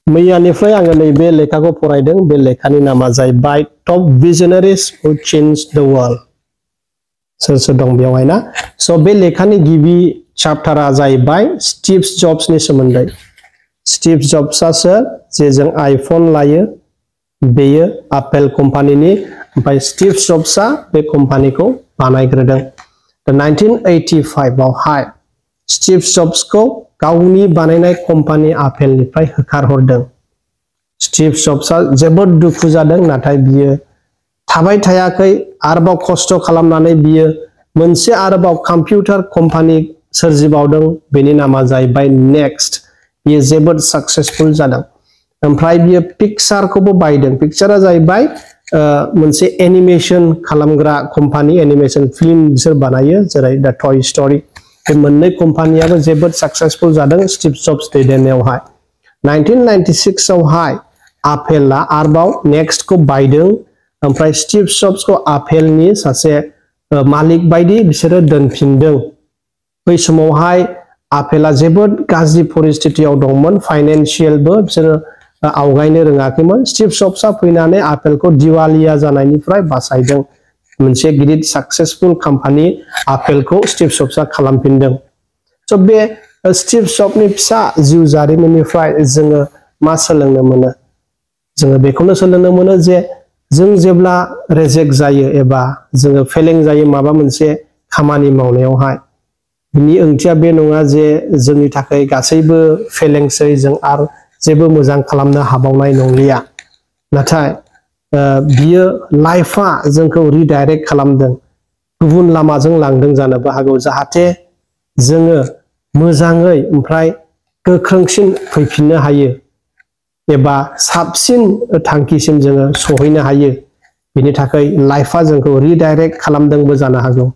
मैयानिफ्राय आङो नैबे लेखाखौ फरायदों बे लेखानि नामा जाहैबाय टप विजनारिज हु चेन्ज द वर्ल्ड सोर सोर दं बेवहाय ना स' बे लेखानि गिबि चैप्टारा जाहैबाय स्टीव जब्सनि सोमोन्दै स्टीव जब्सआसो जे जों आइफन लायो बेयो एप्पल कम्पानिनि ओमफ्राय स्टीव जब्सआ बे कम्पानिखौ बानायग्रोदों 1985 आवहाय स्टीव जब्सखौ गावनि बानायनाय कम्पानि एप्पलनिफ्राय होखारहरदों स्टीव जब्सआ जोबोद दुखु जादों नाथाय बियो थाबाय थायाखै आरोबाव खस्थ' खालामनानै बियो मोनसे आरोबाव कम्पिउटार कम्पानि सोरजिबावदों बेनि नामा जाहैबाय नेक्स्ट बियो जोबोद सक्सेसफुल जादों ओमफ्राय बियो पिक्सारखौबो बायदों पिक्सारा जाहैबाय मोनसे एनिमेशन खालामग्रा कम्पानि एनिमेशन फिल्म बिसोर बानायो जेरै दा टय स्ट'री बे मोननै कम्पानियाबो जोबोद सक्सेसफुल जादों स्टीव जब्स दैदेननायावहाय 1996 आवहाय एप्पलआ आरोबाव नेक्स्टखौ बायदों ओमफ्राय स्टीव जब्सखौ एप्पलनि सासे मालिक बायदि बिसोरो दोनफिनदों बै समावहाय एप्पलआ जोबोद गाज्रि परिस्थितियाव दंमोन फाइनान्शियेलबो बिसोरो आवगायनो रोङाखैमोन स्टीव जब्सआ फैनानै एप्पलखौ दिवालिया जानायनिफ्राय बासायदों मोनसे गिदिर सक्सेसफुल कम्पानि एप्पलखौ स्टीव जब्सआ खालामफिनदों स' बे स्टीव जब्सनि फिसा जिउ जारिमिननिफ्राय जोङो मा सोलोंनो मोनो जोङो बेखौनो सोलोंनो मोनो जे जों जेब्ला रिजेक्ट जायो एबा जोङो फेलें जायो माबा मोनसे खामानि मावनायावहाय बिनि ओंथिया बे नङा जे जोंनि थाखाय गासैबो फेलेंसै जों आरो जेबो मोजां खालामनो हाबावनाय नंलिया नाथाय बियो लाइफआ जोंखौ रिडाइरेक्ट खालामदों गुबुन लामाजों लांदों जानोबो हागौ जाहाथे जोङो मोजाङै ओमफ्राय गोख्रोंसिन फैफिननो हायो एबा साबसिन थांखिसिम जोङो सहैनो हायो बिनि थाखाय लाइफआ जोंखौ रिडाइरेक्ट खालामदोंबो जानो हागौ